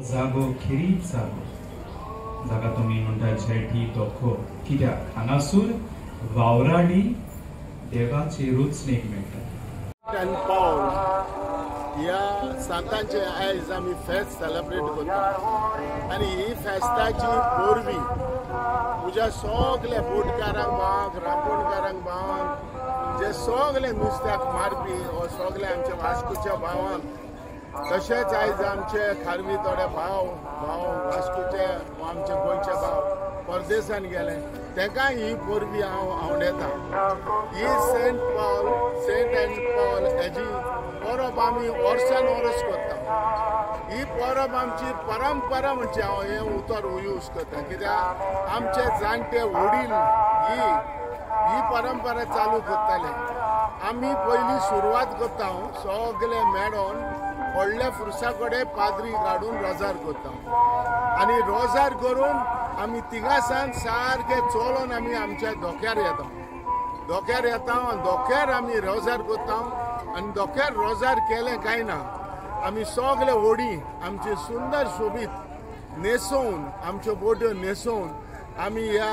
जागो, खेरीत जागो जाका तुमी म्हणटा जेटी धोको, कित्याक हांगासूर वावराडी देवाची रुचणेक मेळटा. पावल ह्या सांतांचे आयज आमी फेस्त सेलेब्रेट करता आनी ही फेस्ताची पोरवी म्हज्या सगल्या बोटकारांक भावांक, रांपोणकारांक भावांक, जे सगळे नुस्त्याक मारपी हो सगळे आमच्या वास्कोच्या भावांक, तशेंच आयज आमचे खारवी थोडे भाव भाव वास्कोचे आमचे गोंयचे भाव परदेसान गेले तांकां ही पोरवी हांव आवडटा. ही saint Paul, saint and Paul हेजी परब आमी वर्सान वर्स करता. ही परब आमची परंपरा म्हणजे हांव हें उतर यूज करता कित्याक आमचे जाणटे वडील ही ही परंपरा चालू करताले. आमी पयलीं सुरवात करता सगळे मेळोन व्हडल्या फुरसा कडेन पाद्री काडून रोजार करता आनी रोजार करून आमी तिगासान सारके चलोन आमी आमच्या धोक्यार येता. धोक्यार येता आनी धोक्यार आमी रोजार करता आनी धोक्यार रोजार केलें काय ना आमी सगळे व्हडी आमची सुंदर सोबीत न्हेसोवन आमच्यो बोट्यो न्हेसोवन आमी ह्या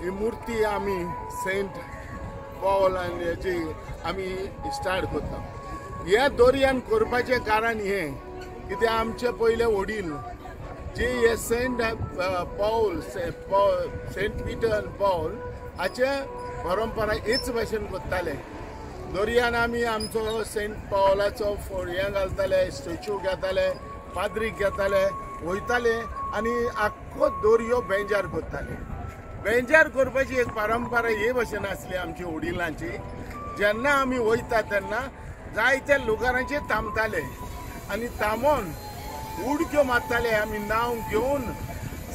ही मुर्ती आमी सेंट पॉल आनी हेजी आमी स्टार्ट करता. हे दर्यान करपाचें कारण हें कित्याक आमचे पयले वडील जे हे Saint Paul, Saint Peter आनी पॉल हाचे परंपरा हेच भाशेन करताले. दर्यान आमी आमचो सेंट पावलाचो हें घालताले, स्टेच्यू घेताले, पाद्रीक घेताले, वयताले आनी आख्खो दर्यो बेंजार करताले. बेंजार करपाची एक परंपरा हे भाशेन आसली आमची वडिलांची. जेन्ना आमी वयता तेन्ना जायत्या लोकांचे थांबताले आनी थांबोन उडक्यो मारताले. आमी नांव घेवन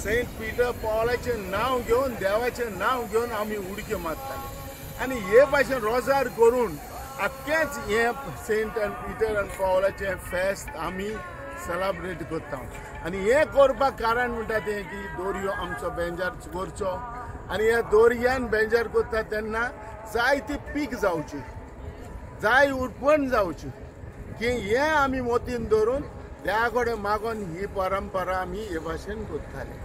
सेंट पीटर पॉलाचें नांव घेवन देवाचें नांव घेवन आमी उडक्यो मारताले आनी हे भाशेन रोजार करून आख्खेंच हें सेंट आनी पीटर आनी पॉलाचें फेस्त आमी सेलेब्रेट करता. आनी हें करपाक कारण म्हणटा तें की दोरयो आमचो बेंजार करचो आनी ह्या दोरयान बेंजार करता तेन्ना जायती पीक जावची, जाय उत्पन्न जावची की हें आमी मोतीन धरून देवा कडेन मागून ही परंपरा आमी हे भाशेन करताले.